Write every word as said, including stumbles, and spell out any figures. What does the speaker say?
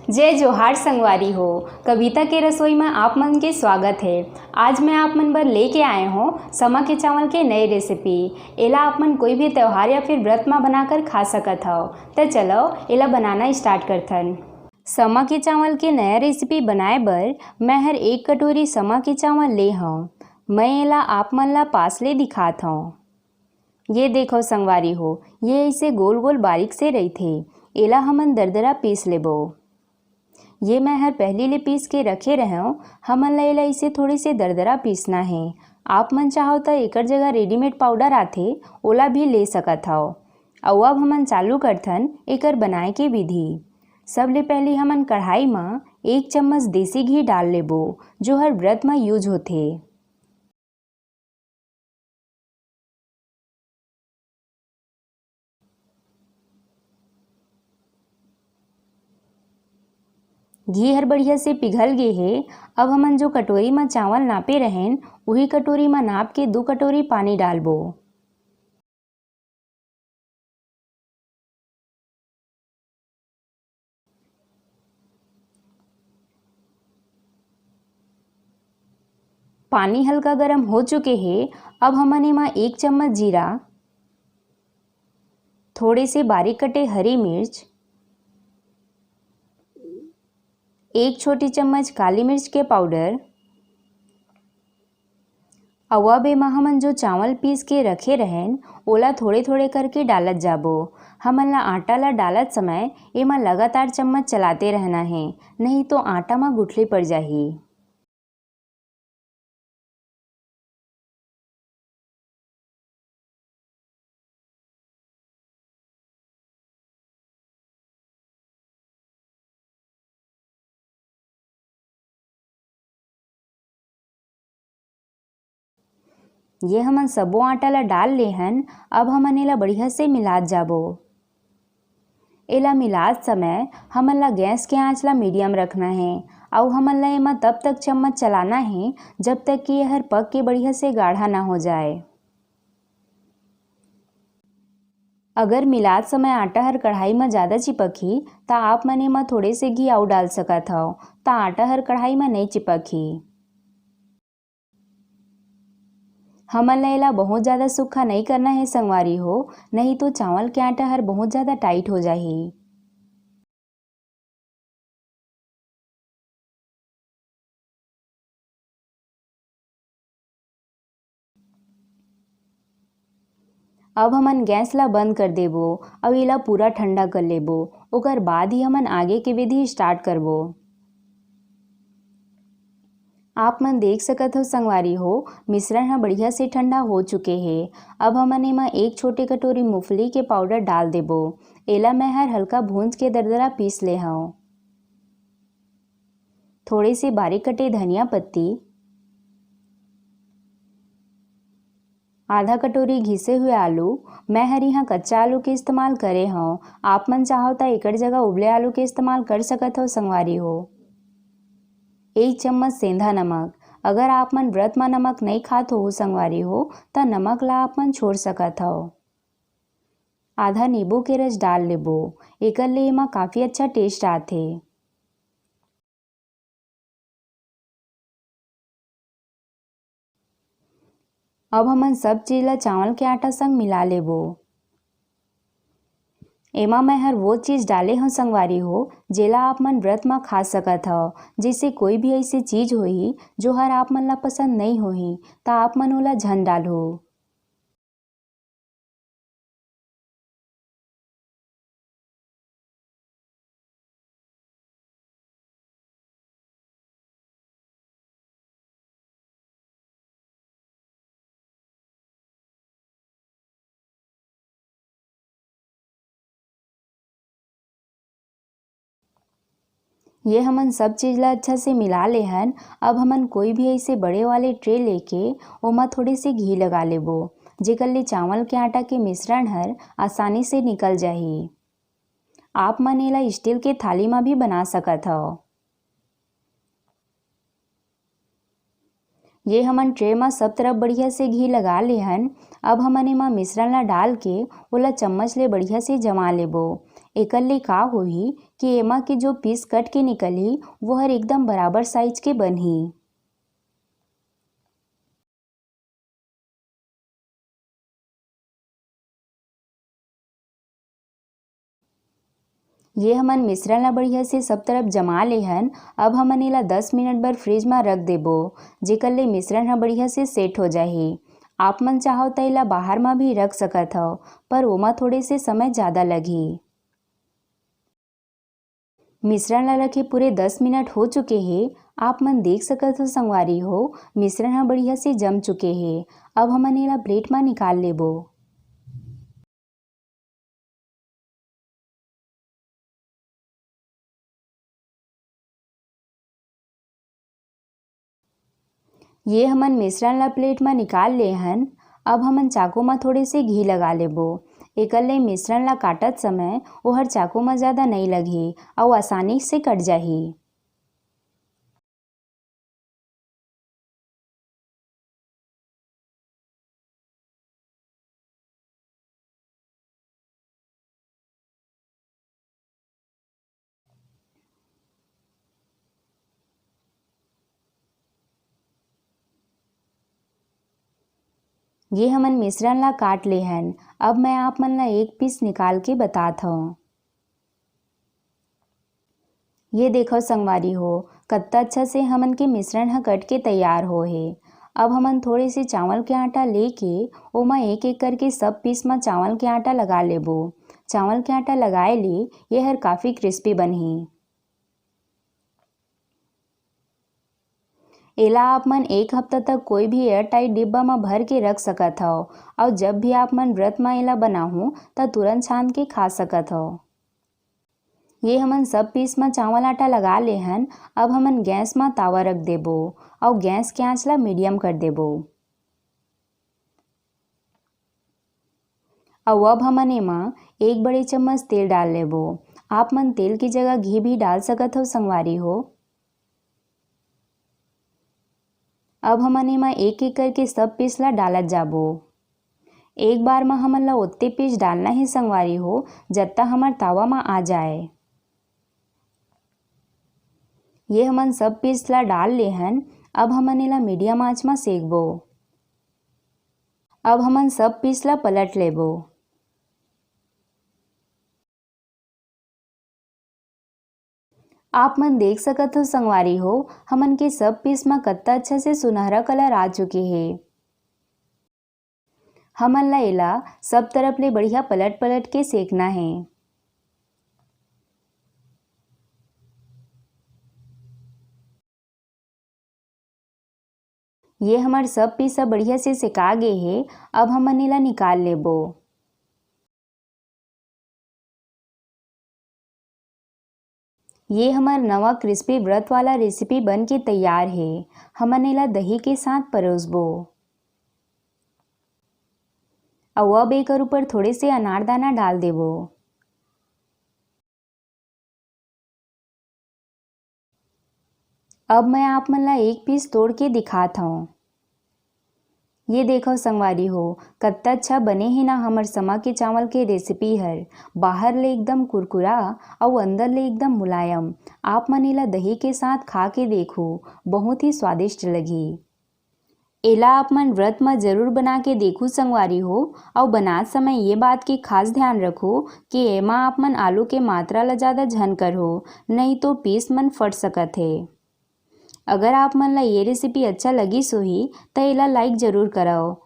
जय जोहार संगवारी हो, कविता के रसोई में आप मन के स्वागत है। आज मैं आप मन बर लेके आए हों समा के चावल के नए रेसिपी। एला आप मन कोई भी त्योहार या फिर व्रत में बनाकर खा सकत हव। त चलो, एला बनाना स्टार्ट करथन। समा के चावल के नया रेसिपी बनाए बर मैं हर एक कटोरी समा के चावल ले हव। मैं एला आप मन ला पास ले दिखात हव। ये देखो संगवारी हो, ये ऐसे गोल गोल बारीक से रहिथे। एला हमन दरदरा पीस लेबो। ये मैं हर पहली ले पीस के रखे रहेंव। हमन ला एला ऐसे थोड़े से दरदरा पीसना हे। आप मन चाहो त एकर जगह रेडीमेड पाउडर आथे, ओला भी ले सकत हव। अउ अब हमन चालू करथन एकर बनाए के विधि। सबले पहली हमन कढ़ाई म एक चम्मच देसी घी डाल लेबो, जो हर व्रत म यूज होथे। घी हर बढ़िया से पिघल गे हे। अब हमन जो कटोरी म चावल नापे रहेन, उही कटोरी म नाप के दू कटोरी पानी डालबो। पानी हल्का गरम हो चुके हे। अब हमन एमा एक चम्मच जीरा, थोड़े से बारीक कटे हरी मिर्च, एक छोटी चम्मच काली मिर्च के पाउडर, अउ अब एमा हमन जो चावल पीस के रखे रहेन, ओला थोड़े-थोड़े करके डालत जाबो। हमन ला आटा ला डालत समय एमा लगातार चम्मच चलाते रहना हे, नहीं तो आटा म गुठली पड़ जाही। ये हमन सबो आटा ला डाल ले हन। अब हमन एला बढ़िया से मिलात जाबो। एला मिलात समय हमन ला गैस के आंच ला मीडियम रखना हे, अउ हमन ला एमा तब तक चम्मच चलाना हे, जब तक कि ये हर पक के बढ़िया से गाढ़ा ना हो जाए। अगर मिलात समय आटा हर कढ़ाई म जादा चिपकही, त आप मन एमा थोड़े से घी अउ डाल सकत हव, त आटा हर कढ़ाई म नइ चिपकही। हमन ला एला बहुत जादा सूखा नइ करना हे संगवारी हो, नहीं तो चावल के आटा हर बहुत जादा टाइट हो जाही। अब हमन गैस ला बंद कर देबो अउ एला पूरा ठंडा कर लेबो। ओकर बाद ही हमन आगे के विधि स्टार्ट करबो। आप मन देख सकत हो संगवारी हो, मिश्रण ह बढ़िया से ठंडा हो चुके हे। अब हमन एमा एक छोटे कटोरी मूंगफली के पाउडर डाल देबो। एला मैं हर हल्का भूंज के दरदरा पीस ले हव। थोड़े से बारीक कटे धनिया पत्ती, आधा कटोरी घिसे हुए आलू, मैं हर इहाँ कच्चा आलू के इस्तेमाल करे हव। आप मन चाहो त एकर जगह उबले आलू के इस्तेमाल कर सकत हव संगवारी हो। एक चम्मच सेंधा नमक, अगर आप मन व्रत म नमक नइ खात हो संगवारी हो, त नमक ला आप मन छोड़ सकत हव। आधा नींबू के रस डाल लेबो, एकर ले एमा काफी अच्छा टेस्ट आथे। अब हमन सब चीज ला चावल के आटा संग मिला लेबो। एमा मैं हर वो चीज डाले हव संगवारी हो, जेला आप मन व्रत म खा सकत हव। जैसे कोई भी ऐसे चीज होही, जो हर आप मन ला पसंद नइ होही, त आप मन ओला झन डालहू। ये हमन सब चीज ला अच्छा से मिला ले हन। अब हमन कोई भी ऐसे बड़े वाले ट्रे लेके ओमा थोड़े से घी लगा लेबो, जेकर ले चावल के आटा के मिश्रण हर आसानी से निकल जाही। आप मन एला स्टील के थाली म भी बना सकत हव। ये हमन ट्रे म सब तरफ बढ़िया से घी लगा ले हन। अब हमन एमा मिश्रण ला डाल के ओला चम्मच ले बढ़िया से जमा लेबो। एकर ले का होही कि एमा के जो पीस कट के निकलही, वो हर एकदम बराबर साइज के बनही। ये हमन मिश्रण ला बढ़िया से सब तरफ जमा ले हन। अब हमन एला दस मिनट बर फ्रिज मा रख देबो, जेकर ले मिश्रण ह बढ़िया से सेट हो जाही। आप मन चाहो त एला बाहर मा भी रख सकत हव, पर ओमा थोड़े से समय ज़्यादा लगही। मिश्रण ला रखे पूरे दस मिनट हो चुके हे। आप मन देख सकत हो संगवारी हो, मिश्रण ह बढ़िया से जम चुके हे। अब हमन एला प्लेट मा निकाल लेबो। ये हमन मिश्रण ला प्लेट मा निकाल ले हन। अब हमन चाकू मा थोड़े से घी लगा लेबो। एकर ले मिश्रण ला काटत समय ओहर चाकू मा ज़्यादा नई लगही अउ आसानी से कट जाही। ये हमन मिश्रण ला काट ले हन। अब मैं आप मन ला एक पीस निकाल के बतात हव। ये देखव संगवारी हो, कत्ता अच्छा से हमन के मिश्रण ह कट के तैयार हो हे। अब हमन थोड़े से चावल के आटा लेके ओमा एक-एक करके सब पीस म चावल के आटा लगा लेबो। चावल के आटा लगाए ले ये हर काफ़ी क्रिस्पी बनही। एला आप मन एक हफ्ता तक कोई भी एयर टाइट डिब्बा म भर के रख सकत हव, अउ जब भी आप मन व्रत म एला बनाहू, त तुरंत छान के खा सकत हव। ये हमन सब पीस म चावल आटा लगा ले हन। अब हमन गैस म तावा रख देबो अउ गैस के आंच ला मीडियम कर देबो। अउ अब हमन एमा एक बड़े चम्मच तेल डाल लेबो। आप मन तेल की जगह घी भी डाल सकत हो संगवारी हो। अब हमन एमा एक-एक करके सब पीस ला डालत जाबो। एक बार म हमन ला ओत्ते पीस डालना हे संगवारी हो, जत्ता हमर तावा म आ जाए। ये हमन सब पीस ला डाल ले हन। अब हमन एला मीडियम आंच म सेकबो। अब हमन सब पीस ला पलट लेबो। आप मन देख सकत हो संगवारी हो, हमन के सब पीस म कत्ता अच्छा से सुनहरा कलर आ चुके हे। हमन ला एला सब तरफ ले बढ़िया पलट-पलट के सेकना हे। ये हमर सब पीस ह बढ़िया से सेका गे हे। अब हमन एला निकाल लेबो। ये हमर नवा क्रिस्पी व्रत वाला रेसिपी बन के तैयार हे। हमन एला दही के साथ परोसबो। अउ अब एकर ऊपर थोड़े से अनारदाना डाल देबो। अब मैं आप मन ला एक पीस तोड़ के दिखात हव। ये देखव संगवारी हो, कत्ता अच्छा बने हे ना हमर समा के चावल के रेसिपी हर। बाहर ले एकदम कुरकुरा अउ अंदर ले एकदम मुलायम। आप मन एला दही के साथ खा के देखू, बहुत ही स्वादिष्ट लगही। एला आप मन व्रत म जरूर बना के देखू संगवारी हो, अउ बनात समय ये बात के खास ध्यान रखू कि एमा आप मन आलू के मात्रा ल जादा झन करहू, नइ तो पीस मन फट सकत हे। अगर आप मन ला ये रेसिपी अच्छा लगिस होही, त एला लाइक जरूर करव।